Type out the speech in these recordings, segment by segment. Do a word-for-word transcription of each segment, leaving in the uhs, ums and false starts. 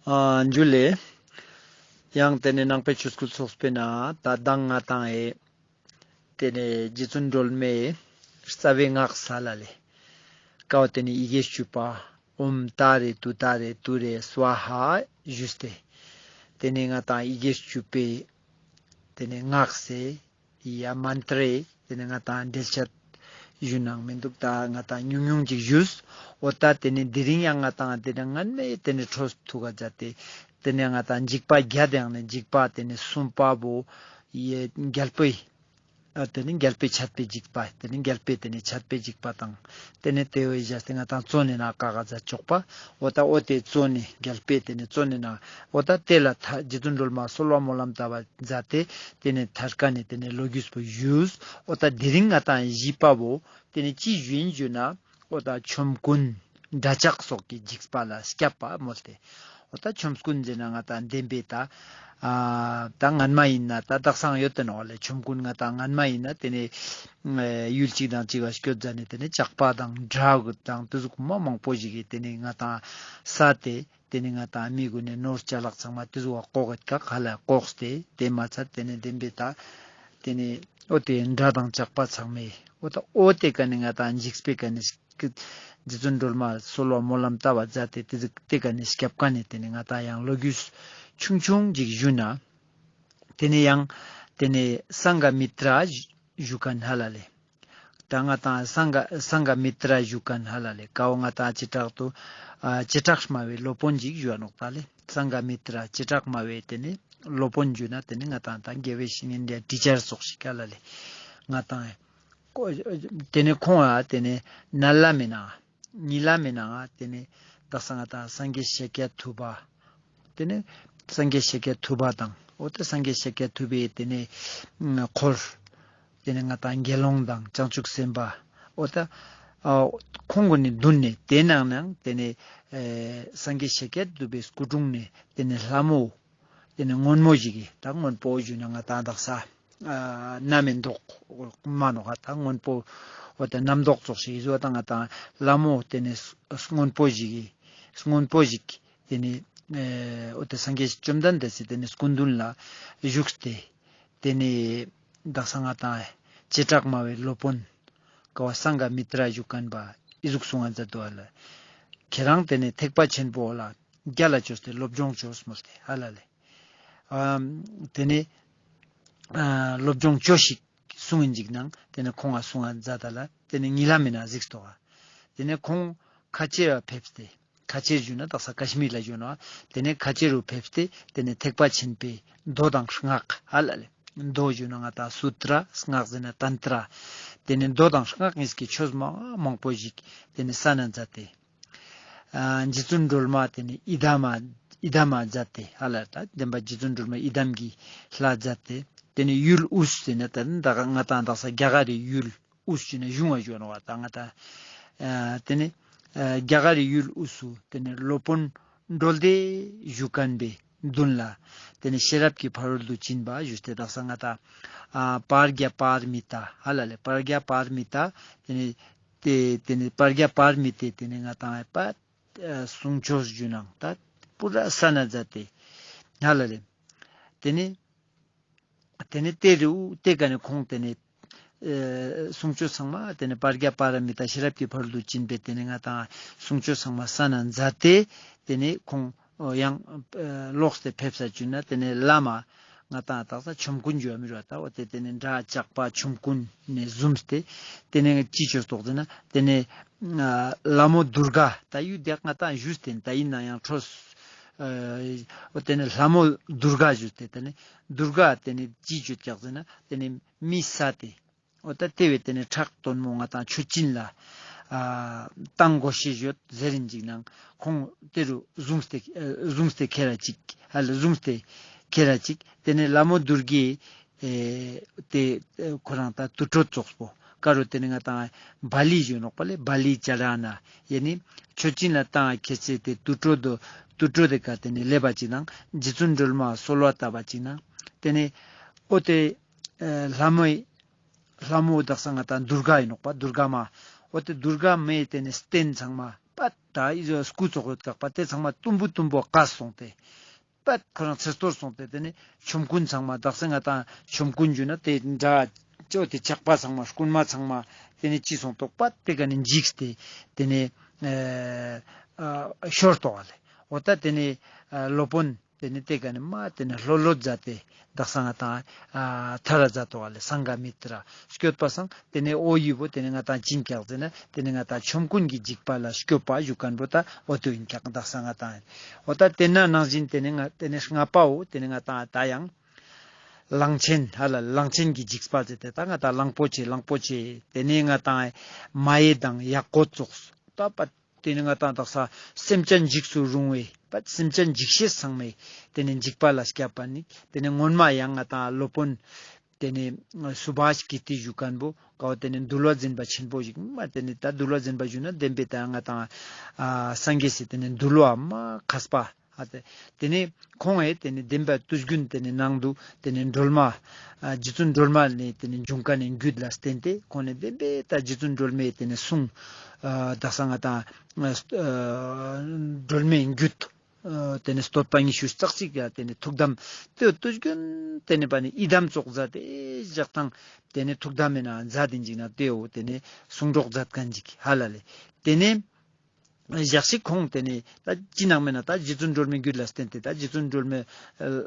ཨ་ཇུ་ལེ། ཡང་ཏེ་ནེ་ནང་པའི་ཆོས་སྐུལ་ཚོགས་པའི་ནང་ད་མདང་ང་ཏང་ཨེ་ཏེ་ནེ་རྗེ་བཙུན་སྒྲོལ་མའི་རྩ་བའི་སྔགས་ས་ལ་ལེ། ཀའོ་ཏེ་ནེ་ཡི་གེ་བཅུ་པ་ཨོཾ་ཏཱ་རེ་ཏུཏྟཱ་རེ་ཏུ་རེ་སྭཱ་ཧཱ་ཞུས་ཏེ། ཏེ་ནེ་ང་ཏང་ཡི་གེ་བཅུ་པའི་ཏེ་ནེ་སྔགས་སེ་ཡ་མན་ཏྲེ་ཏེ་ནེ་ང་ཏང་འགྲེལ་བཤད་ཞུ་ནང་མི་འདུག་ད་ང་ཏང་ཉུང་ཉུང་ཅིག་ཞུས། འོ་ད་ཏེ་ནེ་དེ་རིང་ཡང་ང་ཏང་ཏེ་ནེ་སྔན་མའི་ཏེ་ནེ་འཕྲོ་ཐུག་ག་མཛད་དེ། ཏེ་ནེ་ང་ཏང་འཇིགས་པ་བརྒྱད་དང་ནི་འཇིགས་པ་ཏེ་ནེ་གསུམ་པ་བོ་ཡེ་རྒྱལ་པོའི་ཨ་ཏེ་ནེ་རྒྱལ་པོའི་ཆད་པའི་འཇིགས་པ་ཏེ་ནེ་རྒྱལ་པོའི་ཏེ་ནེ་ཆད་པའི་འཇིགས་པ་དང་། ཏེ་ནེ་ཏེ་བོ་ཡི་བཞག་སྟེ་ང་ཏང་བཙོན་ནི་ནང་བཀག་ག་མཛད་ཆོག་པ། འོ་ད་འོ་ཏེ་བཙོན་ནི་རྒྱལ་པོའི་ཏེ་ནེ་བཙོན་ནི་ནང་འོ་ད་ཏེ་ལ་ཐ་རྗེ་བཙུན་སྒྲོལ་མ་གསོལ་བ་སྨོན་ལམ་བཏབ་པ་མཛད་དེ་ཏེ་ནེ་ཐར་ཀ་ནེ་ཏེ་ནེ་ལོ་རྒྱུས་པོ་ཞུས། འོ་ད་དེ་རིང་ང་ཏང་བཞི་པ་བོ་ཏེ་ནེ་ཅི་ཞུ་ཡིན་ཞུ་ན་འོ་ད་ཆོམ་རྐུན་འདྲ་ཆགས་སོགས་ཀྱི་འཇིགས་པ་ལ་སྐྱབས་པ་མོལ་ཏེ། འོ་ད་ཆོམ་རྐུན་ཟེར་ན་ང་ཏང་བདེན་པའི་ད་ཨ་ད་སྔན་མ་ཡིན་ན་ད་དག་སང་ཡོད་དེ་ནོག་ལེ། ཆོམ་རྐུན་ང་ཏང་སྔན་མ་ཡིན་ན་ཏེ་ནེ་ཨེ་ཡུལ་གཅིག་དང་གཅིག་ག་སྐྱོད་མཛད་ནེ་ཏེ་ནེ་ཇག་པ་དང་དགྲ་དང་ཏེ་ཟུག་མ་མང་པོ་ཞིག་གི་ཏེ་ནེ་ང་ཏང་ས་ཏེ་ཏེ་ནེ་ང་ཏང་མི་གུན་ནི་ནོར་ཅ་ལག་ཚང་མ་ཏེ་ཟུག་ག་ལྐོག་གི་ཀ་ཁ་ལ་ལྐོག་སྟེ་ཏེ་མ་ཚད་ཏེ་ནེ་བདེན་པའི་ད་ཏེ་ནེ་འོ་ཏེ་དགྲ་དང་ཇག་པ་ཚང་མས་འོ་ད་འོ་ཏེ་ཀ་ནེ་ང་ཏང་འཇིགས་པའི་ཀ་ནེ་རྗེ་བཙུན་སྒྲོལ་མ་གསོལ་བ་སྨོན་ལམ་བཏབ་པ་མཛད་དེ་ཏེ་ཟུག་ཏེ་ཀ་ནེ་སྐྱབས་ཀ་ནེ་ཏེ་ནེ་ང་ཏང་ཡང་ལོ་རྒྱུས་ཆུང་ཆུང་ཅིག་ཞུ་ན། ཏེ་ནེ་ཡང་ཏེ་ནེ་སངྒ་མི་ཏྲ་ཞུ་མཁན་ཧ་ལ་ལེ། ད་ང་ཏང་སངྒ་སངྒ་མི་ཏྲ་ཞུ་མཁན་ཧ་ལ་ལེ། ཀའོ་ང་ཏང་བྱེ་བྲག་ཏུ་ཨ་བྱེ་བྲག་སྨྲ་བའི་སློབ་དཔོན་ཅིག་ཞུ་བ་ནོག་ད་ལེ། སངྒ་མི་ཏྲ་བྱེ་བྲག་སྨྲ་བའི་ཏེ་ནེ་སློབ་དཔོན་ཞུ་ན་ཏེ་ནེ་ང་ཏང་ད་དགེ་བའི་བཤེས་གཉེན་འདྲ་ཊི་ཅར་ཙོགས་ཤིག་ཧ་ལ་ལེ། ང་ཏང་ཨེ་ཏེ་ནེ་ཁོང་ཨ་ཏེ་ནེ་ནཱ་ལ་མི་ནང་ཉི་ལ་མི་ནང་ཏེ་ནེ་དག་ས་ང་ཏང་སངས་རྒྱས་ཤཱཀྱ་ཐུབ་པ། ཏེ་ནེ་སངས་རྒྱས་ཤཱཀྱ་ཐུབ་པ་དང་འོ་ད་སངས་རྒྱས་ཤཱཀྱ་ཐུབ་པའི་ཏེ་ནེ་འཁོར། ཏེ་ནེ་ང་ཏང་དགེ་སློང་དང་བྱང་ཆུབ་སེམས་དཔའ། འོ་ད་ཨ་ཁོང་གུན་ནི་མདུན་ནེ་ཏེ་ནང་ནང་ཏེ་ནེ་ཨེ་སངས་རྒྱས་ཤཱཀྱ་ཐུབ་པའི་སྐུ་དྲུང་ནེ་ཏེ་ནེ་ལྷ་མོ། ཏེ་ནེ་སྔོན་མོ་ཞིག་གི་ད་སྔོན་པོ་ཞུ་ན་ང་ཏང་དག་ས་ཨ་གནམ་མི་མདོག་མ་ནོག་ག་ད་སྔོན་པོ་འོ་ད་གནམ་མདོག་ཙོགས་ཤིག་ཞུ་བ་ད་ང་ཏང་ལྷ་མོ་ཏེ་ནེ་སྔོན་པོ་ཞིག་གི་སྔོན་པོ་ཞིག་ཏེ་ནེ་ཨེ་འོ་ད་སངས་རྒྱས་བཅོམ་ལྡན་འདས་སི་ཏེ་ནེ་སྐུ་མདུན་ལ་བཞུགས་ཏེ་ཏེ་ནེ་དག་ས་ང་ཏང་བྱེ་བྲག་སྨྲ་བའི་སློབ་དཔོན་ཀ་བ་སངྒ་མི་ཏྲ་ཞུ་མཁན་པ་ཨི་ཟུག་གསུང་ང་མཛད་དོ་ཧ་ལ། ཁྱེད་རང་ཏེ་ནེ་ཐེག་པ་ཆེན་པོ་ལ་རྒྱལ་ལ་བཅོས་ཏེ་སློབ་སྦྱོང་བཅོས་མོལ་ཏེ་ཧ་ལ་ལེ། ཨ་ཏེ་ནེ་ཨ་སློབ་སྦྱོང་བཅོས་ཤིག་གསུང་ཡིན་ཅིག་ནང་ཏེ་ནེ་ཁོང་ང་གསུང་ང་མཛད་ད་ལ་ཏེ་ནེ་ཉི་ལ་མི་ནང་གཟིགས་ཏོག་ག་ཏེ་ནེ་ཁོང་ཁ་ཆེ་བ་ཕེབས་ཏེ་ཁ་ཆེ་ཞུ་ན་དག་ས་ཀ་ཤི་མིར་ལ་ཞུ་ན་ཏེ་ནེ་ཁ་ཆེ་རུ་ཕེབས་ཏེ་ཏེ་ནེ་ཐེག་པ་ཆེན་པོའི་མདོ་དང་སྔགས་ཧ་ལ་ལེ། མདོ་ཞུ་ན་ང་ཏང་སུ་ཏྲ་སྔགས་ཟེར་ན་ཏན་ཏྲ། ཏེ་ནེ་མདོ་དང་སྔགས་གཉིས་ཀྱི་ཆོས་མ་མང་པོ་ཞིག་ཏེ་ནེ་གསན་ན་མཛད་དེ། ཨ་རྗེ་བཙུན་སྒྲོལ་མ་ཏེ་ནེ་ཡི་དམ་ཡི་དམ་མཛད་དེ་ཧ་ལ་ད་བདེན་པ་རྗེ་བཙུན་སྒྲོལ་མ་ཡི་དམ་གྱི་ལྷ་མཛད་དེ་ཏེ་ནེ་ཡུལ་དབུས་ཟེར་ན་ད་ང་ཏང་དག་ས་རྒྱ་གར་རི་ཡུལ་དབུས་ཞུ་ན་གཞུང་བ་ཞུ་ནོག་པ་ད་ང་ཏང་ཨ་ཏེ་ནེ་ཨ་རྒྱ་གར་རི་ཡུལ་དབུས་སུ་ཏེ་ནེ་སློབ་དཔོན་གྲོལ་སྡེ་ཞུ་མཁན་པའི་མདུན་ལ་ཏེ་ནེ་ཤེས་རབ་ཀྱི་ཕ་རོལ་ཏུ་ཕྱིན་པ་ཞུས་ཏེ་དག་ས་ང་ཏང་ཨ་པྲ་ཛྙཱ་པཱ་ར་མི་ཏ་ཧ་ལ་ལེ་པྲ་ཛྙཱ་པཱ་ར་མི་ཏ་ཏེ་ནེ་ཏེ་ཏེ་ནེ་པྲ་ཛྙཱ་པཱ་ར་མི་ཏའི་ཏེ་ནེ་ང་ཏང་ཨེ་པ་ཨ་གསུང་ཆོས་ཞུ་ནང་ད་པུ་ར་གསན་ན་མཛད་དེ་ཧ་ལ་ལེ། ཏེ་ནེ་ཏེ་ནེ་ཏེ་རུ་ཏེ་ཀ་ནེ་ཁོང་ཏེ་ནེ་ཨེ་གསུང་ཆོས་ཚང་མ་ཏེ་ནེ་པྲ་ཛྙཱ་པཱ་ར་མི་ཏ་ཤེས་རབ་ཀྱི་ཕ་རོལ་ཏུ་ཕྱིན་པའི་ཏེ་ནེ་ང་ཏང་གསུང་ཆོས་ཚང་མ་གསན་ན་མཛད་དེ་ཏེ་ནེ་ཁོང་ཡང་ཨེ་ལོག་སྟེ་ཕེབས་ས་བཅུག་ན་ཏེ་ནེ་བླ་མ་ང་ཏང་དག་ས་ཆོམ་རྐུན་ཞུ་བ་མི་རུ་བ་ད་འོ་ཏེ་ཏེ་ནེ་དགྲ་ཇག་པ་ཆོམ་རྐུན་ནེ་བཟུང་སྟེ་ཏེ་ནེ་ཅི་བཅོས་ཏོག་ཟེར་ན་ཏེ་ནེ་ཨ་ལྷ་མོ་དུར་ག་ད་ཡུལ་དེ་ང་ཏང་ཞུས་ཏེ་ད་ཡིན་ན་ཡང་འཕྲོས་ཨ་འོ་ཏེ་ནེ་ལྷ་མོ་དུར་ག་ཞུས་ཏེ་ཏེ་ནེ་དུར་ག་ཏེ་ནེ་ཅི་བཅོས་ཀྱག་ཟེར་ན་ཏེ་ནེ་མི་ས་ཏེ། འོ་ད་ཏེ་བས་ཏེ་ནེ་ཁྲག་དྲོན་མོ་ང་ཏང་མཆོད་སྦྱིན་ལ་ཨ་བཏང་དགོས་ཤེས་ཡོད་ཟེར་རིན་ཅིག་ནང་ཁོང་ཏེ་རུ་བཟུང་སྟེ་ཨ་བཟུང་སྟེ་ཁྱེར་ར་ཅིག་ཧ་ལ་བཟུང་སྟེ་ཁྱེར་ར་ཅིག་ཏེ་ནེ་ལྷ་མོ་དུར་གའི་ཨེ་ཏེ་ཨེ་ཁོ་རང་ད་དུར་ཁྲོད་ཙོགས་པོ་ཀ་རུ་ཏེ་ནེ་ང་ཏང་བ་ལི་ཞུ་ནོག་པ་ལེ་བ་ལི་ཅ་ར་ན་ཡ་ནི་མཆོད་སྦྱིན་ལ་བཏང་ཁྱེར་ཚེ་ཏེ་དུར་ཁྲོད་དུ་དུར་ཁྲོད་དེ་ཀ་ཏེ་ནེ་སླེབས་པ་ཅིག་ནང་རྗེ་བཙུན་སྒྲོལ་མ་གསོལ་བ་བཏབ་པ་ཅིག་ནང་ཏེ་ནེ་འོ་ཏེ་ཨེ་ལྷ་མོའི་ལྷ་མོ་དག་ས་ང་ཏང་དུར་ག་ཡིན་ནོག་པ་དུར་ག་མ། འོ་ཏེ་དུར་ག་མའི་ཏེ་ནེ་རྟེན་ཚང་མ་ པད་ད་ཨི་ཟོ་སྐུ་ཙོགས་ཡོད་ཀྱག་པ་དེ་ཚང་མ་དུམ་བུ་དུམ་བུ་བཀག་སོང་སྟེ། པད་ཁོ་རང་ཚེ་སྟོར་སོང་སྟེ་དེ་ནས་ཆོམ་རྐུན་ཚང་མ་དག་ས་ང་ཏང་ཆོམ་རྐུན་ཞུ་ན་དེ་འདྲ་ཅོ་དེ་ཇག་པ་ཚང་མ་རྐུན་མ་ཚང་མ་དེ་ནས་ཅི་སོང་ཏོག་པད་དེ་ག་ནས་འཇིགས་ཏེ་དེ་ནས་ཨ་ཤོར་ཏོག་ལེ། འོ་ད་དེ་ནས་ཨ་སློབ་དཔོན་དེ་ནས་དེ་ག་ནས་མ་དེ་ནས་ལྷོད་ལྷོད་མཛད་དེ་དག་ས་ང་ཏང་ཨ་ཐར་ར་མཛད་ཏོག་ལེ། སངྒ་མི་ཏྲ་སྐྱོད་པ་སང་དེ་ནས་འོ་ཡི་བོ་དེ་ནས་ང་ཏང་ཅི་ཨིན་ཀྱག་ཟེར་ན་དེ་ནས་ང་ཏང་ཆོམ་རྐུན་གྱི་འཇིགས་པ་ལ་སྐྱོབ་པ་ཞུ་མཁན་བོ་ད་འོ་དོ་ཨིན་ཀྱག་དག་ས་ང་ཏང་། འོ་ད་དེ་ན་ནང་བཞིན་དེ་ནས་ང་དེ་ནས་ལྔ་པའོ་དེ་ནས་ང་ཏང་ད་ཡང་གླང་ཆེན་ཧ་ལ་གླང་ཆེན་གྱི་འཇིགས་པ་ཟེར་ཏེ་ད་ང་ཏང་གླང་པོ་ཆེ་གླང་པོ་ཆེ་དེ་ནས་ང་ཏང་མ་ཧེ་དང་གཡག་མགོ་ཙོགས་ད་པ་དེ་ནས་ང་ཏང་དག་ས་སེམས་ཅན་འཇིགས་སུ་རུང་བའི་པ་སེམས་ཅན་འཇིགས་བྱེད་ཚང་མའི་དེ་ནས་འཇིགས་པ་ལ་སྐྱབས་པ་ནི་དེ་ནས་སྔོན་མ་ཡང་ང་ཏང་སློབ་དཔོན་དེ་ནས་སུ་བྷ་ཤ་ཀི་ཏི་ཞུ་མཁན་བོ་ཀའོ་དེ་ནས་འདུལ་བ་འཛིན་པ་ཆེན་པོ་ཞིག་མ་དེ་ནས་ད་འདུལ་བ་འཛིན་པ་ཞུ་ན་བདེན་པའི་ད་ང་ཏང་ཨ་སངས་རྒྱས་སི་དེ་ནས་འདུལ་བ་མ་མཁས་པ་ཨ་དེ་དེ་ནས་ཁོང་ཨེ་དེ་ནས་བདེན་པ་དུས་རྒྱུན་དེ་ནས་ནང་དུ་དེ་ནས་སྒྲོལ་མ་ཨ་རྗེ་བཙུན་སྒྲོལ་མ་ནས་དེ་ནས་འབྱུང་མཁན་ནི་རྒྱུད་ལ་བརྟེན་ཏེ་ཁོང་ནས་བདེན་པའི་ད་རྗེ་བཙུན་སྒྲོལ་མའི་དེ་ནས་གསུང་ཨ་དག་ས་ང་ཏང་ཨ་སྒྲོལ་མའི་རྒྱུད། ཨ་དེ་ནས་བསྟོད་པ་ཉི་ཤུ་རྩ་གཅིག་ཡ་དེ་ནས་ཐུགས་དམ་དེ་དུས་རྒྱུན་དེ་ནས་པ་ནི་ཡི་དམ་ཙོགས་མཛད་དེ་ཞག་དང་དེ་ནས་ཐུགས་དམ་མེད་ན་མཛད་དེ་འཇིག་ན་དེའོ་དེ་ནས་གསུང་སྒྲོག་མཛད་མཁན་ཅིག་ཧ་ལ་ལེ། དེ་ནས་ཞག་ཞིག་ཁོང་དེ་ནས་ད་ཅི་ནང་མེད་ན་ད་རྗེ་བཙུན་སྒྲོལ་མའི་རྒྱུད་ལ་བརྟེན་ཏེ་ད་རྗེ་བཙུན་སྒྲོལ་མའི་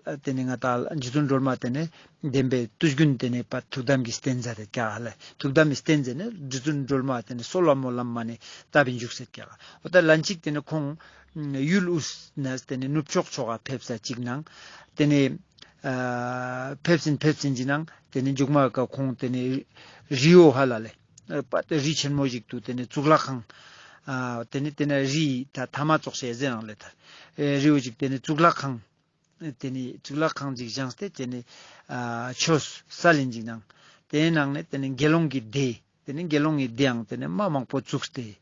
ཨ་དེ་ནས་ང་ད་རྗེ་བཙུན་སྒྲོལ་མ་དེ་ནས་བདེན་པའི་དུས་རྒྱུན་དེ་ནས་པ་ཐུགས་དམ་གྱི་རྟེན་མཛད་དེ་ཀྱག་ལེ། ཐུགས་དམ་གྱི་རྟེན་མཛད་ནས་རྗེ་བཙུན་སྒྲོལ་མ་དེ་ནས་གསོལ་བ་སྨོན་ལམ་མ་ནས་བཏབ་པའི་འཇུག་སེད་ཀྱག་འོ་ད་ལན་ཅིག་དེ་ནས་ཁོང་ཡུལ་དབུས་ནས་དེ་ནས་ནུབ་ཕྱོགས་ཕྱོགས་ལ་ཕེབས་ས་ཅིག་ནང་དེ་ནས་ཨ་ཕེབས་ཟིན་ཕེབས་ཟིན་གྱི་ནང་དེ་ནས་མཇུག་མ་ཀ་ཁོང་དེ་ནས་རི་བོ་ཧ་ལ་ལེ། ཨ་པ་དེ་རི་ཆེན་མོ་ཞིག་ཏུ་དེ་ནས་གཙུག་ལག་ཁང་། ཨ་དེ་ནས་དེ་ནས་རི་ད་ཐ་མ་ཙོགས་ཤེས་ཟེར་ནང་ལེ་ད། ཨེ་རི་བོ་ཞིག་དེ་ནས་གཙུག་ལག་ཁང་། དེ་ནས་གཙུག་ལག་ཁང་ཞིག་བཞེངས་ཏེ་དེ་ནས་ཨ་ཆོས་སལ་ལིན་ཞིག་ནང་། དེའི་ནང་ནས་དེ་ནས་དགེ་སློང་གི་སྡེ། དེ་ནས་དགེ་སློང་གི་སྡེའང་དེ་ནས་མ་མང་པོ་བཙུགས་ཏེ།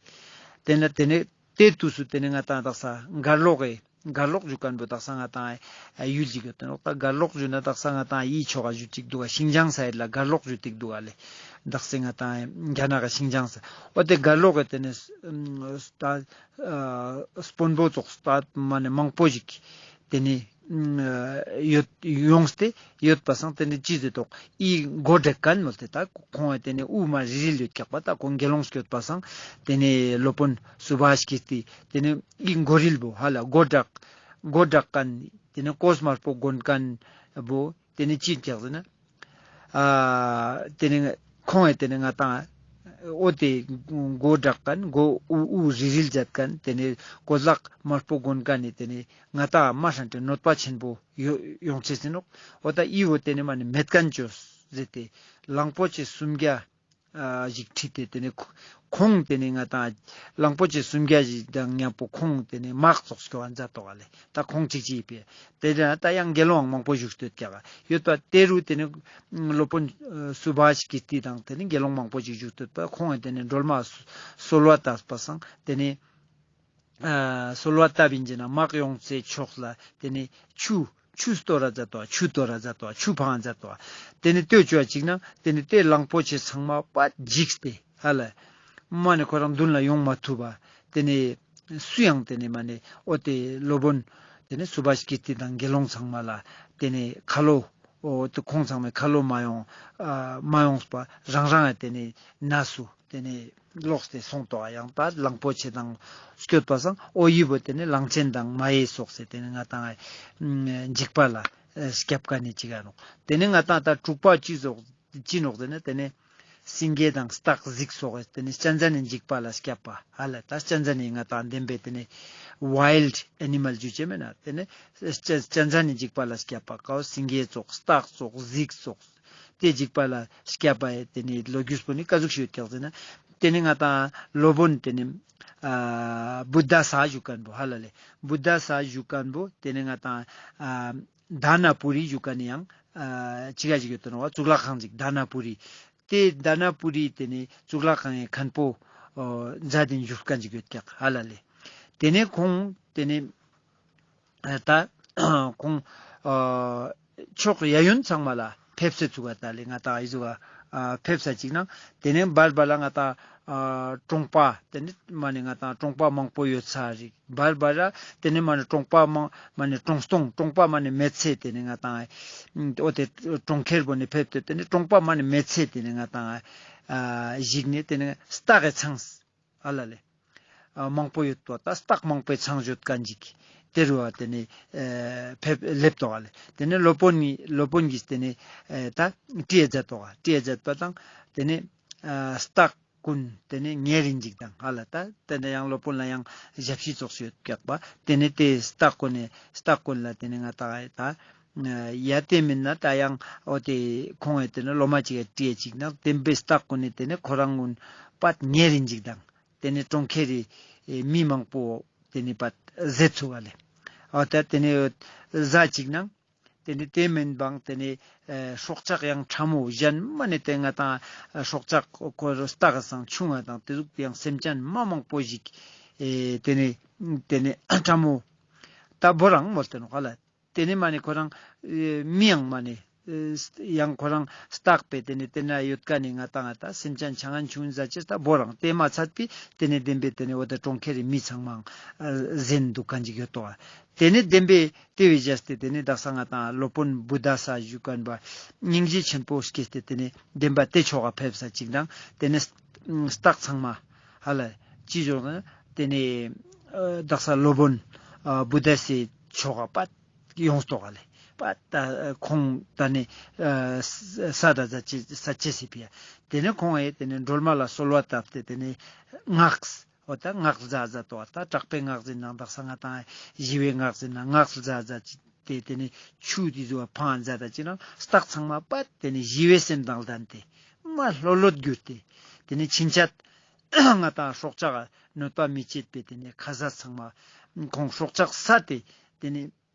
དེ་ནས་དེ་ནས་དེ་དུས་སུ་དེ་ནས་ང་ཏང་དག་ས་གར་ལོག་གི་གར་ལོག་ཞུ་མཁན་བོ་དག་ས་ང་ཏང་ཨ་ཡུལ་ཅིག་ཡོད་དེ་ནོག་ད་གར་ལོག་ཞུ་ན་དག་ས་ང་ཏང་ཨི་ཕྱོགས་ཀ་ཞུ་ཅིག་འདུག་ག་ཤིང་ཅང་སའིད་ལ་གར་ལོག་ཞུ་ཏིག་འདུག་ག་ལེ། དག་ས་ང་ཏང་རྒྱ་ནག་གི་ཤིང་ཅང་ས་འོ་དེ་གར་ལོག་གི་དེ་ནས་ད་ཨ་དཔོན་པོ་ཙོགས་ད་མ་ནས་མང་པོ་ཞིག་དེ་ནས་ཡོད་ཡོངས་ཏེ་ཡོད་པ་སང་དེ་ནས་ཅི་ཟེར་ཏོག་ཨི་མགོ་བྲེག་མཁན་མོལ་ཏེ་ད་ཁོང་ཨེ་དེ་ནས་དབུ་མ་རིལ་རིལ་ཡོད་ཀྱག་པ་ད་ཁོང་དགེ་སློང་སྐྱོད་པ་སང་དེ་ནས་སློབ་དཔོན་སུ་བྷ་ཤ་ཀི་ཏི་དེ་ནས་ཨི་མགོ་རིལ་བོ་ཧ་ལ་མགོ་བྲེག་མགོ་བྲེག་མཁན་དེ་ནས་གོས་དམར་པོ་གོན་མཁན་བོ་དེ་ནས་ཅི་ཀྱག་ཟེར་ན། ཨ་དེ་ནས་ཁོང་ཨེ་དེ་ནས་ང་ཏང་འོ་དེ་མགོ་བྲེག་མཁན་མགོ་དབུ་དབུ་རིལ་རིལ་མཛད་མཁན་དེ་ནས་གོས་ལག་དམར་པོ་གོན་མཁན་ནི་དེ་ནས་ང་ཏང་མ་ཧྲན་ཏེ་གནོད་པ་ཆེན་པོ་ཡོ་ཡོང་ཅེས་ཟེར་ནོག་འོ་ད་ཨི་བོ་དེ་ནས་མ་ནས་མེད་མཁན་ཅོས་ཟེར་ཏེ་གླང་པོ་ཆེ་སུམ་བརྒྱ་ཨ་ཞིག་ཁྲིད་དེ་དེ་ནས་ཁོ་ཁོང་དེ་ནས་ང་ཏང་གླང་པོ་ཆེ་སུམ་བརྒྱ་ཞིག་དང་མཉམ་པོ་ཁོང་དེ་ནས་དམག་ཙོགས་སྐྱོ་བ་མཛད་དོག་ག་ལེ། ད་ཁོང་ཅིག་ཅིག་པས་དེ་ནས་ད་ཡང་དགེ་སློང་མང་པོ་བཞུགས་སྟོད་ཀྱག་ཡོད་པ་དེ་རུ་དེ་ནས་སློབ་དཔོན་སུ་བྷ་ཤ་ཀི་ཏི་དང་དེ་ནས་དགེ་སློང་མང་པོ་ཞིག་བཞུགས་སྟོད་པ་ཁོང་དེ་ནས་སྒྲོལ་མ་གསོལ་བ་བཏབ་པ་སང་དེ་ནས། ཨ་གསོལ་བ་བཏབ་ཡིན་གྱི་ན་དམག་ཡོང་སའི་ཕྱོགས་ལ་དེ་ནས་ཆུ་ཆུ་གཏོར་ར་མཛད་དོ་ཆུ་གཏོར་ར་མཛད་དོ་ཆུ་འཕང་ར་མཛད་དོ། དེ་ནས་ལྟོས་བཅོ་བ་ཅིག་ན་དེ་ནས་དེ་གླང་པོ་ཆེ་ཚང་མ་པ་འཇིགས་ཏེ་ཧ་ལ་མ་ནས་ཁོ་རང་མདུན་ལ་ཡོང་མ་ཐུབ་པ། དེ་ནས་སུ་ཡང་དེ་ནས་མ་ནས་འོ་དེ་སློབ་དཔོན་དེ་ནས་སུ་བྷ་ཤ་ཀི་ཏི་དང་དགེ་སློང་ཚང་མ་ལ་དེ་ནས་ཁ་ལོ་འོ་དེ་ཁོང་ཚང་མའི་ཁ་ལོ་མ་ཡོང་ཨ་མ་ཡོངས་པ་རང་རང་ཡང་དེ་ནས་ན་སུ། དེ་ནས་ལོག་སྟེ་སོང་ཏོ། ཡང་ད་གླང་པོ་ཆེ་དང་སྐྱོད་པ་སང་འོ་ཡི་བོ་དེ་ནས་གླང་ཆེན་དང་མ་ཧེ་སོགས་སེ་དེ་ནས་ང་ཏང་འཇིགས་པ་ལ་སྐྱབས་ཀ་ནས་ཅི་ག་ནོག་དེ་ནས་ང་ཏང་ད་དྲུག་པ་ཅི་ཟོག་ཅི་ནོག་ཟེར་ན་དེ་ནས་སེང་གེ་དང་སྟག་གཟིག་སོགས་དེ་ནས་གཅན་གཟན་ནི་འཇིགས་པ་ལ་སྐྱབས་པ་ཧ་ལ་ད་གཅན་གཟན་ནི་ང་ཏང་བདེན་པའི་དེ་ནས་ཝའིལ་ཌི་ཨེ་ནི་མལ་ཞུ་ཅེས་མེད་ན་དེ་ནས་གཅན་གཟན་ནི་འཇིགས་པ་ལ་སྐྱབས་པ་ཀའོ་སེང་གེ་སོགས་སྟག་སོགས་གཟིག་སོགས། དེ་འཇིགས་པ་ལ་སྐྱབས་པ་ཡེ་དེ་ནི་ལོ་རྒྱུས་པོ་ནི་ཀ་ཟུག་ཤིག་ཡོད་ཀྱག་ཟེར་ན། དེ་ནི་ང་ཏང་སློབ་དཔོན་དེ་ནི་ཨ་བུདྡྷ་ས་ཞུ་མཁན་པོ་ཧ་ལ་ལེ། བུདྡྷ་ས་ཞུ་མཁན་པོ་དེ་ནི་ང་ཏང་ཨ་དཱ་ན་པུ་རི་ཞུ་མཁན་ནི་ཡང་ཨ་ཅི་ག་ཞིག་ཡོད་དོ་ནོ་བ་གཙུག་ལག་ཁང་ཞིག་དཱ་ན་པུ་རི། དེ་དཱ་ན་པུ་རི་དེ་ནི་གཙུག་ལག་ཁང་ཡི་མཁན་པོ་ཨོ་མཛད་དེ་བཞུགས་མཁན་ཞིག་ཡོད་ཀྱག་ཧ་ལ་ལེ། དེ་ནི་ཁོང་དེ་ནི། ད་ཁོང་ཨ་ཕྱོགས་གཡས་གཡོན་ཚང་མ་ལ་ཕེབས་སེ་ཚུགས་པ་ད་ལེ་ང་ཏང་ཨི་ཟུག་ག་ཨ་ཕེབས་ས་ཅིག་ན་དེ་ནས་བར་བར་ལ་ང་ཏང་ ཨ་གྲོང་པ་ཏེ་ནེ་མ་ནེ་ང་ཏང་གྲོང་པ་མང་པོ་ཡོད་ས་རིག་བར་བར་ར་ཏེ་ནེ་མ་ནེ་གྲོང་པ་མང་མ་ནེ་གྲོང་སྟོང་གྲོང་པ་མ་ནེ་མེད་ཚེ་ཏེ་ནེ་ང་ཏང་འོ་ཏེ་གྲོང་ཁྱེར་བོ་ནེ་ཕེབས་ཏེ་ཏེ་ནེ་གྲོང་པ་མ་ནེ་མེད་ཚེ་ཏེ་ནེ་ང་ཏང་ཨ་ཞིག་ནེ་ཏེ་ནེ་སྟག་གི་ཚང་ཨ་ལ་ལེ། ཨ་མང་པོ་ཡོད་དོ་ད་སྟག་མང་པོའི་ཚང་ཡོད་ཁན་ཅིག་ཏེ་རུ་བ་ཏེ་ནེ་ཨེ་ཕེབས་ལེབ་དོ་ག་ལེ། ཏེ་ནེ་སློབ་དཔོན་ནི་སློབ་དཔོན་གྱིས་ཏེ་ནེ་ཨེ་ད་དྲི་ཡ་མཛད་དོ་ག་དྲི་ཡ་མཛད་པ་དང་ཏེ་ནེ་ཨ་སྟག་ཀུན་ཏེ་ནེ་ཉེ་རིན་ཅིག་དང་ཧ་ལ་ད་ཏེ་ནེ་ཡང་སློབ་དཔོན་ལ་ཡང་ཞབས་ཕྱི་ཙོགས་ཤིག་ཡོད་ཀྱག་པ་ཏེ་ནེ་ཏེ་སྟག་ཀུན་ནེ་སྟག་ཀུན་ལ་ཏེ་ནེ་ང་ཏང་ཨེ་ད་ཡ་ཏེ་མིན་ན་ད་ཡང་འོ་ཏེ་ཁོང་ཨེ་ཏེ་ནེ་སློབ་མ་ཅིག་ཨེ་དྲི་ཡ་ཅིག་ན་ཏེ་བེ་སྟག་ཀུན་ནེ་ཏེ་ནེ་ཁོ་རང་ཀུན་པད་ཉེ་རིན་ཅིག་དང་། ཏེ་ནེ་གྲོང་ཁྱེར་རི་ཨེ་མི་མང་པོ་ཏེ་ནེ་པད་ཟེད་ཚུགས་པ་ལེ། འོ་ད་ཏེ་ནེ་ཟ་ཅིག་ནང་ཏེ་ནེ་ཏེ་མེན་པང་ཏེ་ནེ་ཨེ་སྲོག་ཆགས་ཡང་ཕྲ་མོ་གཞན་མ་ནེ་ཏེ་ང་ཏང་ཨེ་སྲོག་ཆགས་ཁོ་རུ་སྟག་སང་ཆུང་ང་དང་ཏེ་ཟུག་ཡང་སེམས་ཅན་མ་མང་པོ་ཞིག་ཨེ་ཏེ་ནེ་ཏེ་ནེ་ཕྲ་མོ་ད་བོ་རང་མོལ་ཏེ་ནོག་ཧ་ལ། ཏེ་ནེ་མ་ནེ་ཁོ་རང་ཨེ་མི་ཡང་མ་ནེ་ཨེ་ཡང་ཁོ་རང་སྟག་པེ་ཏེ་ནེ་ཏེ་ན་ཡོད་ཀ་ནེ་ང་ཏང་ང་ཏང་སེམས་ཅན་ཆ་ངན་ཆུང་ཟ་ཅེས་ད་བོ་རང་ཏེ་མ་ཚད་པི་ཏེ་ནེ་བདེན་པའི་ཏེ་ནེ་འོ་ད་གྲོང་ཁྱེར་རི་མི་ཚང་མའང་ཨེ་ཟེན་དུག་ཁན་ཅིག་ཡོད་དོ། ཏེ་ནེ་བདེན་པའི་ཏེ་བི་ཇས་ཏེ་ཏེ་ནེ་དག་ས་ང་ཏང་སློབ་དཔོན་བུདྡྷ་ས་ཞུ་ཁན་པ་སྙིང་རྗེ་ཆེན་པོ་སྐྱེས་ཏེ་ཏེ་ནེ་བདེན་པ་ཏེ་ཆོ་ག་ཕེབས་ས་ཅིག་དང་ཏེ་ནེ་སྟག་ཚང་མ་ཧ་ལ་ཅི་ཞོག་ན་ཏེ་ནེ་ཨ་དག་ས་སློབ་དཔོན་ཨ་བུདྡྷ་སི་ཆོ་ག་པད་ཡོངས་ཏོག་ག་ལེ། པད་ད་ཁོང་ད་ནེ་ཨ་ས་ད་ཟ་ཅེ་ས་ཅེ་སི་ཕི་ཡ། ཏེ་ནེ་ཁོང་ཨེ་ཏེ་ནེ་སྒྲོལ་མ་ལ་གསོལ་བ་བཏབ་སྟེ་ཏེ་ནེ་སྔགས་འོ་ད་སྔགས་ཟ་ཟ་ཏོ་ད་དྲག་པའི་སྔགས་ཟེར་ནང་དག་ས་ང་ཏང་ཞི་བའི་སྔགས་ཟེར་ན་སྔགས་ཟ་ཟ་ཅི་ཏེ་ཏེ་ནེ་ཆུ་ཏེ་ཟུ་བ་ཕང་ཟ་ད་ཅི་ན་སྟག་ཚང་མ་པད་ཏེ་ནེ་ཞི་བའི་སེམས་དང་ལྡན་ཏེ་མ་ལྷོད་ལྷོད་གྱུར་ཏེ་ཏེ་ནེ་ཕྱིན་ཆད་ང་ཏང་སྲོག་ཆགས་གནོད་པ་མི་བྱེད་པའི་ཏེ་ནེ་ཁ་ཟས་ཚང་མ་ཁོང་སྲོག་ཆགས་ས་ཏེ་ཏེ་ནེ་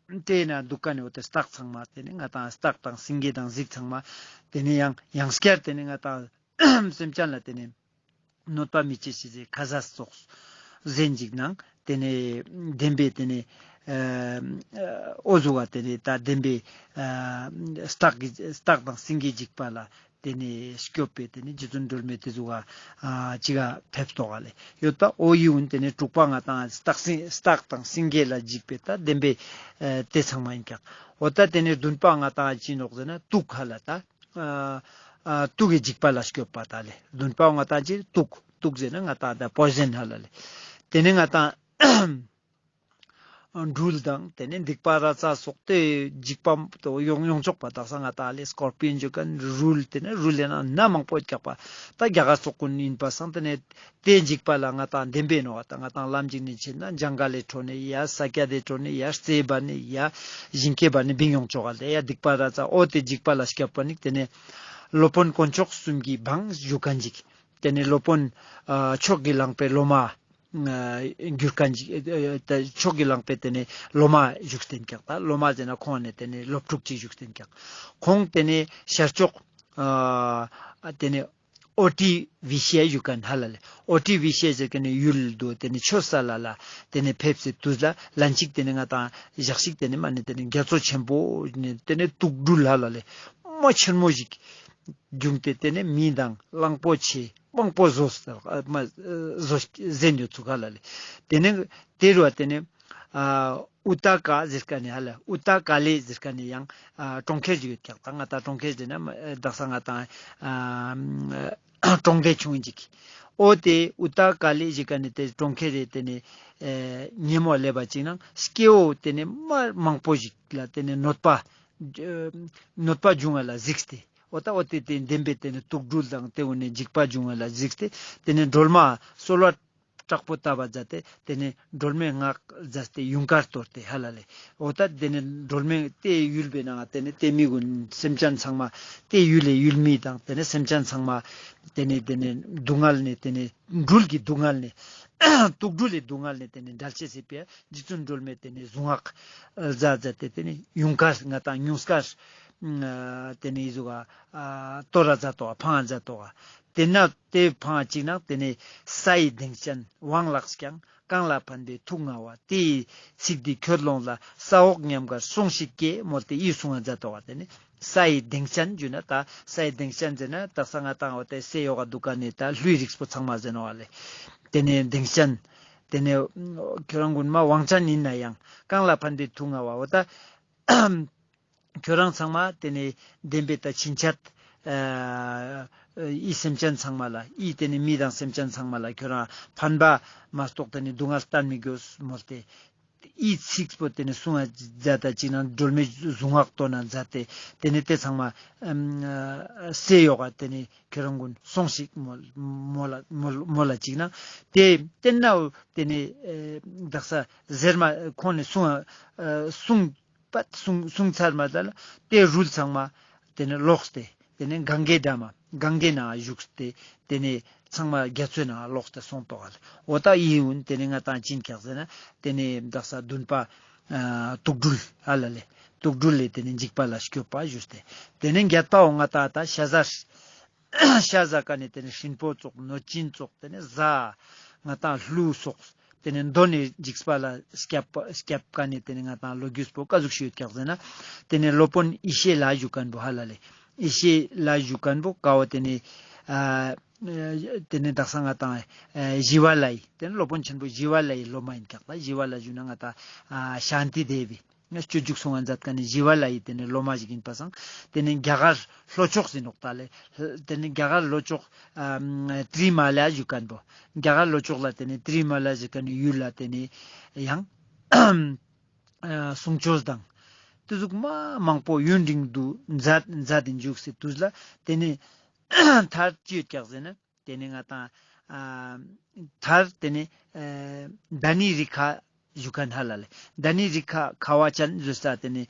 ཏེ་ན་དུག་ཀ་ནེ་འོ་ཏེ་སྟག་ཚང་མ་ཏེ་ནེ་ང་ཏང་སྟག་དང་སེང་གེ་དང་གཟིག་ཚང་མ་ཏེ་ནེ་ཡང་ཡང་སྐྱར་ཏེ་ནེ་ང་ཏང་སེམས་ཅན་ལ་ཏེ་ནེ་གནོད་པ་མི་བྱེད་ཅེས་སི་ཁ་ཟས་ཙོགས་ཟེན་ཅིག་ནང་ཏེ་ནེ་བདེན་པའི་ཏེ་ནེ་ཨ་འོ་ཟུག་ག་ཏེ་ནེ་ད་བདེན་པའི་ཨ་སྟག་གི་སྟག་དང་སེང་གེའི་འཇིགས་པ་ལ་ཏེ་ནེ་སྐྱོབ་པའི་ཏེ་ནེ་རྗེ་བཙུན་སྒྲོལ་མའི་ཏེ་ཟུག་ག་ཨ་ཅིག་ག་ཕེབས་ཏོག་ག་ལེ་ཡོད་པ། འོ་ཡི་འུན་ཏེ་ནེ་དྲུག་པ་ང་ཏང་སྟག་སེང་སྟག་དང་སེང་གེ་ལ་འཇིགས་པའི་ད་བདེན་པའི་ཨ་ཏེ་ཚང་མ་ཡིན་ཀྱག། འོ་ད་ཏེ་ནེ་བདུན་པ་ང་ཏང་ཅི་ནོག་ཟེར་ན་དུག་ཧ་ལ་ད། ཨ་ཨ་དུག་གི་འཇིགས་པ་ལ་སྐྱོབ་པ་ད་ལེ། བདུན་པ་ང་ཏང་ཅི་དུག་དུག་ཟེར་ན་ང་ཏང་ད་པོ་ཟན་ཧ་ལ་ལེ། ཏེ་ནེ་ང་ཏང་སྦྲུལ་དང་ཏེ་ནེ་སྡིག་པ་ར་ཙ་སོགས་ཏེ་འཇིགས་པ་ཡོང་ཡོང་ཆོག་པ་དག་ས་ང་ཏང་ལེ་སྐོར་པི་ཡོན་ཇོ་ཀན་རུལ་ཏེ་ནེ་རུལ་ལེ་ན་ན་མང་པོ་ཀྱག་པ་ད་རྒྱ་གར་སོགས་ཀུན་ཡིན་པ་སང་ཏེ་ནེ་ཏེ་འཇིགས་པ་ལ་ང་ཏང་བདེན་པའི་ནོག་ད་ང་ཏང་ལམ་འཇིགས་ནེ་ཆེན་ན་ཇང་ག་ལེ་ཁྲོ་ནེ་ཡ་ས་ཀྱ་དེ་ཁྲོ་ནེ་ཡ་རྩེ་བ་ནེ་ཡ་ཞིང་སྐྱེ་བ་ནེ་བིང་ཡོང་ཆོག་ག་ལེ་ཡ་སྡིག་པ་ར་ཙ་འོ་ཏེ་འཇིགས་པ་ལ་སྐྱོབ་པ་ནི་ཏེ་ནེ་སློབ་དཔོན་དཀོན་མཆོག་གསུམ་གྱི་འབངས་ཞུ་ཁན་ཅིག། ཏེ་ནེ་སློབ་དཔོན་ཨ་མཆོག་གི་གླང་པོའི་སློབ་མ་ཨ་གྱུར་ཁན་ཅིག་ཨ་ཨ་མཆོག་གི་གླང་པོའི་ཏེ་ནེ་སློབ་མ་བཞུགས་ཏེན་ཀྱག་ད་སློབ་མ་ཟེར་ན་ཁོང་ནེ་ཏེ་ནེ་སློབ་ཕྲུག་ཅིག་བཞུགས་ཏེན་ཀྱག། ཁོང་ཏེ་ནེ་ཤར་ཕྱོགས་ཨ་ཏེ་ནེ་ཨོ་ཏི་བི་ཤི་ཡ་ཞུ་ཁན་ཧ་ལ་ལེ། ཨོ་ཏི་བི་ཤི་ཡ་ཟེར་ཁན་ནི་ཡུལ་དུ་ཏེ་ནེ་ཆོས་ས་ལ་ལ་ཏེ་ནེ་ཕེབས་སེ་དུས་ལ་ལན་ཅིག་ཏེ་ནེ་ང་ཏང་ཞག་ཞིག་ཏེ་ནེ་མ་ནེ་ཏེ་ནེ་རྒྱ་མཚོ་ཆེན་པོ་ནེ་ཏེ་ནེ་དུག་སྦྲུལ་ཧ་ལ་ལེ་མ་ཆེན་མོ་ཞིག་བྱུང་སྟེ་ཏེ་ནེ་མི་དང་གླང་པོ་ཆེ་མང་པོ་ཟོས་ཨ་མ་ཟོས་ཟེན་ཡོད་ཚུགས་ཧ་ལ་ལེ། ཏེ་ནེ་ཏེ་རུ་བ་ཏེ་ནེ་ཨ་ཨུ་ཏ་ཀ་ཟེར་ཁན་ནི་ཧ་ལ་ཨུ་ཏ་ཀ་ལེ་ཟེར་ཁན་ནི་ཡང་ཨ་གྲོང་ཁྱེར་ཞིག་ཡོད་ཀྱག་ད་ང་ཏང་གྲོང་ཁྱེར་ཟེར་ན་མ་དག་ས་ང་ཏང་ཨ་གྲོང་སྡེ་ཆུང་ཅིག། འོ་ཏེ་ཨུ་ཏ་ཀ་ལེ་ཞིག་ག་ནེ་ཏེ་གྲོང་ཁྱེར་རེ་ཏེ་ནེ་ཨེ་ཉེ་མོ་ལེབ་བ་ཅིག་ནང་སྐྱེ་བོ་ཏེ་ནེ་མ་མང་པོ་ཞིག་ལ་ཏེ་ནེ་གནོད་པ་ཨེ་གནོད་པ་འབྱུང་བ་ལ་གཟིགས་ཏེ་འོ་ད་འོ་ཏེ་ཏེ་བདེན་པའི་ཏེ་ནེ་དུག་སྦྲུལ་དང་ཏེ་བོ་ནེ་འཇིགས་པ་འབྱུང་བ་ལ་གཟིགས་ཏེ་ཏེ་ནེ་སྒྲོལ་མ་གསོལ་བ་དྲག་པོ་བཏབ་པ་མཛད་དེ་ཏེ་ནེ་སྒྲོལ་མའི་སྔགས་མཛད་དེ་ཡུངས་ཀར་གཏོར་ཏེ་ཧ་ལ་ལེ། འོ་ད་ཏེ་ནེ་སྒྲོལ་མའི་ཏེ་ཡུལ་བེ་ནང་ཏེ་ནེ་ཏེ་མི་གུན་སེམས་ཅན་ཚང་མ་ཏེ་ཡུལ་ལེ་ཡུལ་མི་དང་ཏེ་ནེ་སེམས་ཅན་ཚང་མ་ཏེ་ནེ་ཏེ་ནེ་སྡུག་བསྔལ་ནེ་ཏེ་ནེ་སྦྲུལ་གྱི་སྡུག་བསྔལ་ནེ་དུག་སྦྲུལ་ལི་སྡུག་བསྔལ་ནེ་ཏེ་ནེ་འབྲལ་ཅེས་སི་ཕི་ཡ་རྗེ་བཙུན་སྒྲོལ་མའི་ཏེ་ནེ་གཟུངས་སྔགས་མཛད་མཛད་དེ་ཏེ་ནེ་ཡུངས་ཀར་ང་ཏང་ཡུངས་ཀར་ཏེ་ནེ་ཨི་ཟུག་ག་གཏོར་ར་མཛད་དོ་ག་འཕང་ང་མཛད་དོ་ག། ཏེ་ནེ་ཏེ་ཕང་ཅིག་ནང་ཏེ་ནེ་སའི་གདེངས་ཅན་དབང་ལགས་ཀྱང་། གང་ལ་ཕན་པའི་ཐུགས་མངའ་བ། དེ་ཡི་ཚིག་འདི་ཁྱོད་ལོངས་ལ། ས་འོག་ཉམས་དགར་སོང་ཞིག་གེ། མོལ་ཏེ་འི་གསུང་ང་མཛད་དོ་བ། ཏེ་ནེ་སའི་གདེངས་ཅན་ཞུ་ན་ད་སའི་གདེངས་ཅན་ཟེར་ན་དག་ས་ང་ཏང་འོ་ཏེ་སའི་ཡོག་ག་འདུག་ག་ནེ་ད་ཀླུའི་རིགས་པོ་ཚང་མ་ཟེར་ནོག་ལེ། ཏེ་ནེ་གདེངས་ཅན་ཏེ་ནེ་ཁྱོད་རང་གུན་མ་དབང་ཅན་ཨིན་ན་ཡང་། གང་ལ་ཕན་པའི་ཐུགས་མངའ་བ། འོ་ད་ཁྱོད་རང་ཚང་མ་ཏེ་ནེ་བདེན་པའི་ད་ཕྱིན་ཆད་ཨ་འི་སེམས་ཅན་ཚང་མ་ལ་འི་ཏེ་ནེ་མི་དང་སེམས་ཅན་ཚང་མ་ལ་ཁྱོད་རང་ཕན་པ་མ་གཏོགས་ཏེ་ནེ་སྡུག་བསྔལ་བསྟན་མི་དགོས་མོལ་ཏེ། འི་ཚིག་པོ་ཏེ་ནེ་གསུང་ང་མཛད་ད་ཅིག་ནང་སྒྲོལ་མའི་གཟུངས་སྔགས་བཏོན་ན་མཛད་དེ། ཏེ་ནེ་ཏེ་ཚང་མ་ཨམ་ཨ་སའི་ཡོག་ག་ཏེ་ནེ་ཁྱོད་རང་གུན་སོང་ཞིག་མོལ་མོལ་ལ་མོལ་མོལ་ལ་ཅིག་ནང་ཏེ་ཏེ་ནེ་ཏེ་ནེ་ཨེ་དག་ས་ཟེར་མ་ཁོང་ནེ་གསུང་ཨ་གསུང་པད་གསུང་གསུང་ཚར་མ་ད་ལ་ཏེ་རུལ་ཚང་མ་ཏེ་ནེ་ལོགས་ཏེ་ཏེ་ནེ་གངྒཱའི་འགྲམ་མ་གངྒཱའི་ནང་བཞུགས་ཏེ་ཏེ་ནེ་ཚང་མ་རྒྱ་མཚོའི་ནང་ལོགས་ཏེ་སོང་ཏོག་ལེ། འོ་ད་འི་ཡུན་ཏེ་ནེ་ང་ཏང་ཅི་ཨིན་ཀྱག་ཟེར་ན་ཏེ་ནེ་དག་ས་འདུན་པ་ཨ་དུག་སྦྲུལ་ཧ་ལ་ལེ། དུག་སྦྲུལ་ལེ་ཏེ་ནེ་འཇིགས་པ་ལ་སྐྱོབ་པ་ཞུས་ཏེ། ཏེ་ནེ་བརྒྱད་པའོ་ང་ཏང་ད་ཤ་ཟ་ཤ་ཟ་ཀ་ནེ་ཏེ་ནེ་སྲིན་པོ་ཙོགས་གནོད་སྦྱིན་ཙོགས་ཏེ་ནེ་གཟའ་ང་ཏང་ཀླུ་སོགས་ཏེ་ནེ་གདོན་ནེ་འཇིགས་པ་ལ་སྐྱབས་སྐྱབས་ཀ་ནེ་ཏེ་ནེ་ང་ཏང་ལོ་རྒྱུས་པོ་ཀ་ཟུག་ཤིག་ཡོད་ཀྱག་ཟེར་ན། ཏེ་ནེ་སློབ་དཔོན་ཡེ་ཤེས་ལྷ་ཞུ་ཁན་བོ་ཧ་ལ་ལེ། ཡེ་ཤེས་ལྷ་ཞུ་ཁན་བོ་ཀ་བོ་ཏེ་ནེ་ཨ་ཏེ་ནེ་དག་ས་ང་ཏང་ཨ་ཞི་བ་ལྷའི་ཏེ་ནེ་སློབ་དཔོན་ཆེན་པོ་ཞི་བ་ལྷའི་སློབ་མ་ཨིན་ཀྱག་ད། ཞི་བ་ལྷ་ཞུ་ན་ང་ཏང་ཨ་ཤཱནྟི་དེ་བི་སྤྱོད་འཇུག་གསུང་ང་མཛད་ཁན་ནི་ཞི་བ་ལྷའི་ཏེ་ནེ་སློབ་མ་ཞིག་ཨིན་པ་སང་། ཏེ་ནེ་རྒྱ་གར་ལྷོ་ཕྱོགས་ཟེར་ནོག་ད་ལེ། ཏེ་ནེ་རྒྱ་གར་ལྷོ་ཕྱོགས་ཨ་ཏྲི་མ་ལ་ཞུ་ཁན་བོ། རྒྱ་གར་ལྷོ་ཕྱོགས་ལ་ཏེ་ནེ་ཏྲི་མ་ལ་ཞུ་ཁན་ནི་ཡུལ་ལ་ཏེ་ནེ་ཡང་ཨ་གསུང་ཆོས་དང་ཏེ་ཟུག་མ་མང་པོ་ཡུན་རིང་དུ་མཛད་མཛད་དེ་འཇུག་སེ་དུས་ལ་ཏེ་ནེ་མཐར་ཅི་ཡོད་ཀྱག་ཟེར་ན། ཏེ་ནེ་ང་ཏང་ཨ་མཐར་ཏེ་ནེ་ཨ་དཱ་ནི་རི་ཁ་ཞུ་ཁན་ཧ་ལ་ལེ། དཱ་ནི་རི་ཁ་ཁ་བ་ཅན་ཞུ་ས་ཏེ་ནེ་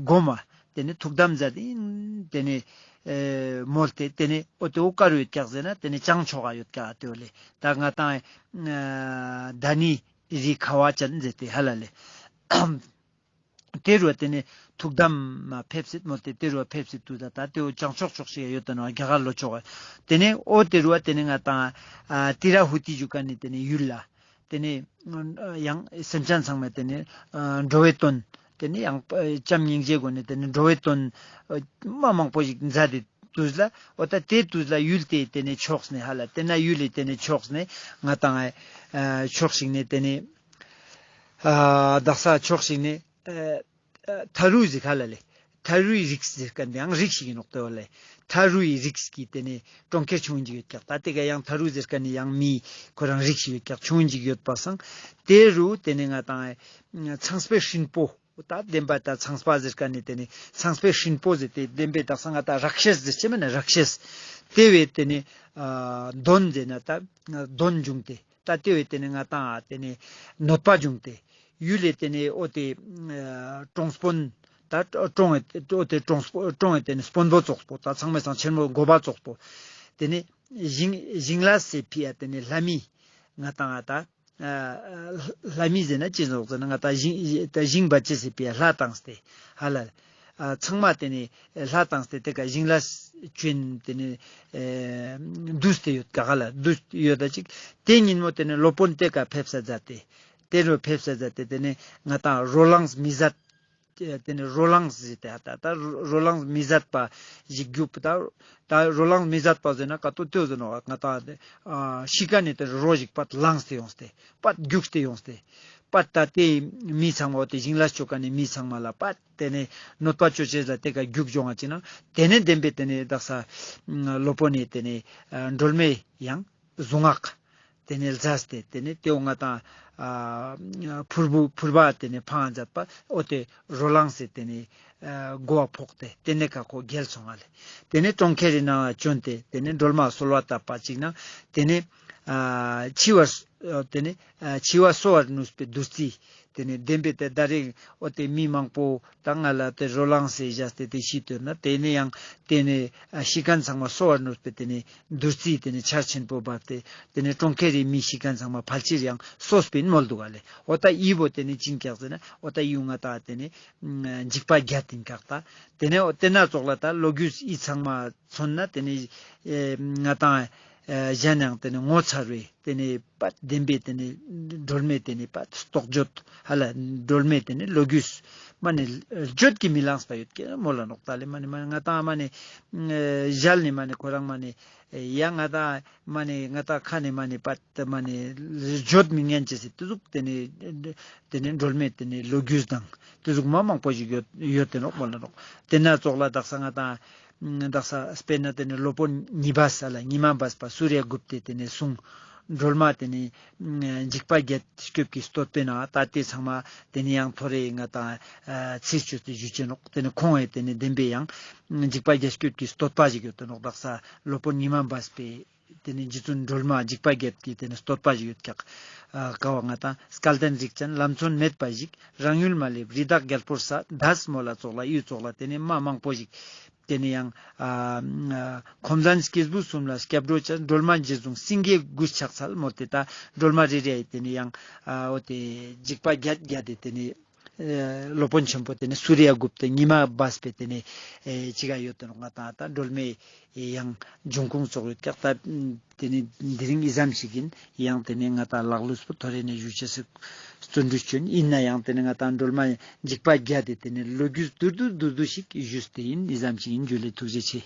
གོ་མ་ཏེ་ནེ་ཐུགས་དམ་མཛད་དེ་ཨིན། ཏེ་ནེ་ཨེ་མོལ་ཏེ་ཏེ་ནེ་འོ་ཏེ་འོ་ཀ་རུ་ཡོད་ཀྱག་ཟེར་ན་ཏེ་ནེ་བྱང་ཕྱོགས་ཀ་ཡོད་ཀྱག་ཏེ་འོ་ལེ། ད་ང་ཏང་ཨ་དཱ་ནི་རི་ཁ་བ་ཅན་ཟེར་ཏེ་ཧ་ལ་ལེ། ཏེ་རུ་བ་ཏེ་ནེ་ཐུགས་དམ་མ་ཕེབས་སེ་མོལ་ཏེ་ཏེ་རུ་བ་ཕེབས་སེ་དུས་ད་ད་ཏེ་བོ་བྱང་ཕྱོགས་ཕྱོགས་ཤིག་ཡོད་ད་ནོག་རྒྱ་གར་ལྷོ་ཕྱོགས། ཏེ་ནེ་འོ་ཏེ་རུ་བ་ཏེ་ནེ་ང་ཏང་ཨ་ཏི་ར་ཧུ་ཏི་ཞུ་ཁན་ནི་ཏེ་ནེ་ཡུལ་ལ་ཏེ་ནེ་ཡང་སེམས་ཅན་ཚང་མ་ཏེ་ནེ་ཨ་འགྲོ་བའི་དོན་ཏེ་ནེ་ཡང་བྱམས་སྙིང་རྗེའི་སྒོ་ནེ་ཏེ་ནེ་འགྲོ་བའི་དོན་མ་མང་པོ་ཞིག་མཛད་དེ་དུས་ལ་འོ་ད་ཏེ་དུས་ལ་ཡུལ་ཏེ་ཏེ་ནེ་ཕྱོགས་ནེ་ཧ་ལ་ཏེ་ན་ཡུལ་ལེ་ཏེ་ནེ་ཕྱོགས་ནེ་ང་ཏང་ཨ་ཕྱོགས་ཤིག་ནེ་ཏེ་ནེ་ཨ་དག་ས་ཕྱོགས་ཤིག་ནེ་ཨ་ཨ་ཐ་རུ་ཟེར་ཧ་ལ་ལེ། ཐ་རུའི་རིགས་ཟེར་ཁན་ནི་ཡང་རིགས་ཤིག་ཨིན་ནོག་ཏེ་བོ་ལེ། ཐ་རུའི་རིགས་ཀྱི་ཏེ་ནེ་གྲོང་ཁྱེར་ཆུང་ངུན་ཞིག་ཡོད་ཀྱག་ད་ཏེ་ཀ་ཡང་ཐ་རུ་ཟེར་ཁན་ནི་ཡང་མི་ཁོ་རང་རིགས་ཤིག་ཡོད་ཀྱག་ཆུང་ངུན་ཞིག་ཡོད་པ་སང་། ཏེ་རུ་ཏེ་ནེ་ང་ཏང་ཨ་ཚངས་པའི་སྲིན་པོ་ད་བདེན་པ་ད་ཚངས་པ་ཟེར་ཁན་ནི་ཏེ་ནེ་ཚངས་པའི་སྲིན་པོ་ཟེར་ཏེ་བདེན་པའི་དག་ས་ང་ཏང་རཀྵེས་ཟེར་ཅེས་མེད་ན་རཀྵེས། ཏེ་བོའི་ཏེ་ནེ་ཨ་གདོན་ཟེར་ན་ད་གདོན་བྱུང་སྟེ། ད་ཏེ་བོའི་ཏེ་ནེ་ང་ཏང་ཏེ་ནེ་གནོད་པ་བྱུང་སྟེ། ཡུལ་ལེ་ཏེ་ནེ་འོ་ཏེ་ཨ་གྲོང་དཔོན་ད་གྲོང་ཨེ་འོ་ཏེ་གྲོང་དཔོན་གྲོང་ཨེ་ཏེ་ནེ་དཔོན་པོ་ཙོགས་པོ་ད་ཚང་མའི་སང་ཆེན་མོ་འགོ་པ་ཙོགས་པོ། ཏེ་ནེ་ཞིང་ཞིང་ལྷ་སའི་ཕི་ཡ་ཏེ་ནེ་ལྷ་མི་ང་ཏང་ཨ་ད་ཨ་ལྷ་མི་ཟེར་ན་ཅི་ཙོགས་ཟེར་ན་ང་ཏང་ཞིང་ད་ཞིང་བ་ཅེས་སི་ཕི་ཡ་ལྷ་བཏང་སྟེ་ཧ་ལ་ཨ་ཚང་མ་ཏེ་ནེ་ལྷ་བཏང་སྟེ་ཏེ་ཀ་ཞིང་ལྷ་བྱོན་ཏེ་ནེ་ཨེ་འདུས་ཏེ་ཡོད་ཀ་ཧ་ལ་འདུས་ཡོད་ད་ཅིག་ཏེ་ཉིན་མོ་ཏེ་ནེ་སློབ་དཔོན་ཏེ་ཀ་ཕེབས་ས་མཛད་དེ་ཏེ་རུ་ཕེབས་ས་མཛད་དེ་ཏེ་ནེ་ང་ཏང་རོ་ལངས་མི་བཟད་ཏེ་ནེ་རོ་ལངས་ཟེར་ཏེ་ཧ་ད་ད་རོ་ལངས་མི་བཟད་པ་ཞིག་རྒྱུག་ད་ད་རོ་ལངས་མི་བཟད་པ་ཟེར་ན་ཀ་ཏོ་ཏོ་ཟེར་ནོག་ང་ཏང་ཨ་ཤི་ཀ་ནེ་ཏེ་རོ་ཞིག་པད་ལངས་ཏེ་ཡོངས་ཏེ་པད་རྒྱུགས་ཏེ་ཡོངས་ཏེ་པད་ད་ཏེ་མི་ཚང་མ་འོ་ཏེ་ཞིང་ལྷ་ཅོ་ཀ་ནེ་མི་ཚང་མ་ལ་པད་ཏེ་ནེ་གནོད་པ་ཅོ་ཅེས་ལ་ཏེ་ཀ་རྒྱུགས་ཡོང་ང་ཅིག་ན་ཏེ་ནེ་བདེན་པའི་ཏེ་ནེ་དག་ས་སློབ་དཔོན་ནེ་ཏེ་ནེ་ཨ་སྒྲོལ་མའི་ཡང་གཟུངས་སྔགས་ཏེ་ནེ་ལ་ཟས་ཏེ་ཏེ་ནེ་ཏེ་འོ་ང་ཏང་ཨ་ཕུར་བུ་ཕུར་པ་ཏེ་ནེ་འཕང་མཛད་པ་འོ་ཏེ་རོ་ལངས་སེ་ཏེ་ནེ་ཨ་མགོ་བ་ཕོག་སྟེ་ཏེ་ནེ་ཀ་ཁོ་རྒྱལ་སོང་ང་ལེ། ཏེ་ནེ་གྲོང་ཁྱེར་རི་ནང་ལ་བྱོན་ཏེ་ཏེ་ནེ་སྒྲོལ་མ་གསོལ་བ་བཏབ་པ་ཅིག་ན་ཏེ་ནེ་ཨ་འཆི་བ་ཏེ་ནེ་ཨ་འཆི་བ་གསོ་བར་ནུས་པའི་བདུད་རྩི། ཏེ་ནེ་བདེན་པའི་ཏེ་ད་རེས་འོ་ཏེ་མི་མང་པོ་ད་ང་ལ་ཏེ་རོ་ལངས་སེ་བཞག་སྟེ་ཏེ་ཤི་ཏེ་ཡོད་ན་ཏེ་ནེ་ཡང་ཏེ་ནེ་ཨ་ཤི་ཁན་ཚང་མ་གསོ་བར་གནོད་པའི་ཏེ་ནེ་བདུད་རྩི་ཏེ་ནེ་ཆར་ཆེན་པོ་བབས་ཏེ་ཏེ་ནེ་གྲོང་ཁྱེར་རི་མི་ཤི་ཁན་ཚང་མ་ཕལ་ཆེར་ཡང་གསོས་པིན་མོལ་དུག་ག་ལེ། འོ་ད་འི་བོ་ཏེ་ནེ་ཅི་ཨིན་ཀྱག་ཟེར་ན་འོ་ད་འི་ང་ཏང་ཏེ་ནེ་འཇིགས་པ་བརྒྱད་ཨིན་ཀྱག་ད། ཏེ་ནེ་འོ་ཏེ་ན་ཙོགས་ལ་ད་ལོ་རྒྱུས་འི་ཚང་མ་མཚོན་ན་ཏེ་ནེ་ཨེ་ང་ཏང་ཨེ་གཞན་ཡང་ཏེ་ནེ་ངོ་མཚར་བའི་ཏེ་ནེ་པ་བདེན་པའི་ཏེ་ནེ་སྒྲོལ་མའི་ཏེ་ནེ་པ་རྟོགས་བརྗོད་ཧ་ལ་སྒྲོལ་མའི་ཏེ་ནེ་ལོ་རྒྱུས་མ་ནེ་བརྗོད་ཀྱིས་མི་ལངས་པ་ཡོད་ཀྱག་མོལ་ལ་ནོག་ད་ལེ། མ་ནེ་མ་ནེ་ང་ཏང་མ་ནེ་ཨེ་ཞལ་ནེ་མ་ནེ་ཁོ་རང་མ་ནེ་ཡ་ང་ཏང་མ་ནེ་ང་ཏང་ཁ་ནེ་མ་ནེ་པ་མ་ནེ་བརྗོད་མི་ཉན་ཅེས་སི་ཏེ་ཟུག་ཏེ་ནེ་ཏེ་ནེ་སྒྲོལ་མའི་ཏེ་ནེ་ལོ་རྒྱུས་དང་ཏེ་ཟུག་མ་མང་པོ་ཞིག་ཡོད་ཡོད་ཏེ་ནོག་མོལ་ལ་ནོག། ཏེ་ན་ཙོགས་ལ་དག་ས་ང་ཏང་དག་ས་དཔེར་ན་ཏེ་ནེ་སློབ་དཔོན་ཉི་སྦས་ལ་ཉི་མ་སྦས་པ་སུ་རྱ་གུཔྟས་ཏེ་ནེ་གསུངས། སྒྲོལ་མ་ཏེ་ནེ་འཇིགས་པ་བརྒྱད་སྐྱོབ་ཀྱི་བསྟོད་པའི་ནང་ད་ཏེ་ཚང་མ་ཏེ་ནེ་ཡང་ཐོ་རེ་ང་ཏང་ཚིག་བཅོས་ཏེ་ཞུ་ཅེས་ནོག། ཏེ་ནེ་ཁོང་ངི་ཏེ་ནེ་བདེན་པའི་ཡང་འཇིགས་པ་བརྒྱད་སྐྱོབ་ཀྱི་བསྟོད་པ་ཞིག་ཡོད་ཏེ་ནོག། དག་ས་སློབ་དཔོན་ཉི་མ་སྦས་པའི་ཏེ་ནེ་རྗེ་བཙུན་སྒྲོལ་མ་འཇིགས་པ་བརྒྱད་ཀྱི་ཏེ་ནེ་བསྟོད་པ་ཞིག་ཡོད་ཀྱག། ཨ་ཀ་བ་ང་ཏང་སྐལ་ལྡན་རིགས་ཅན་ལམ་མཚོན་མེད་པ་ཞིག། རང་ཡུལ་མ་སླེབས་རི་དྭགས་རྒྱལ་པོར་ཟ། འདས་མོལ་ལ་ཙོགས་ལ་ཡུལ་ཙོགས་ལ་ཏེ་ནེ་མ་མང་པོ་ཞིག་ཏེ་ནེ་ཡང་ཨ་ཁོམ་ཟན་སྐྱེས་བུ་གསུམ་ལ་སྐྱབས་འགྲོ་བྱ། སྒྲོལ་མ་འཇིགས་བྱུང་སེང་གེའི་གུས་ཕྱག་འཚལ་མོལ་ཏེ་ད་སྒྲོལ་མ་རེ་རེ་ཡི་ཏེ་ནེ་ཡང་ཨ་འོ་ཏེ་འཇིགས་པ་བརྒྱད་བརྒྱད་དེ་ཏེ་ནེ་ཨེ་སློབ་དཔོན་ཆེན་པོ་ཏེ་ནེ་སུ་རྱ་གུཔྟས་ཉི་མ་སྦས་པའི་ཏེ་ནེ་ཨེ་ཅི་ག་ཡོད་ཏེ་ནོག། ང་ཏང་ད་སྒྲོལ་མའི་ཡང་འབྱུང་ཁུངས་ཙོགས་ཡོད་ཀྱག། ད་ཏེ་ནེ་དེ་རིང་འི་ཙམ་ཞིག་ཨིན། ཡང་ཏེ་ནེ་ང་ཏང་ལག་ལུས་པོ་ཐོ་རེ་ནེ་ཞུ་ཅེས་སི་བརྩོན་འགྲུས་ཅོ་ཨིན། ཨིན་ན་ཡང་ཏེ་ནེ་ང་ཏང་སྒྲོལ་མ་འཇིགས་པ་བརྒྱད་དེ་ཏེ་ནེ་ལོ་རྒྱུས་བསྡུས་བསྡུས་བསྡུས་བསྡུས་ཤིག་ཞུས་ཏེ་ཨིན། འི་ཙམ་ཞིག་ཨིན། ཇུ་ལེ། ཐུགས་རྗེ་ཆེ།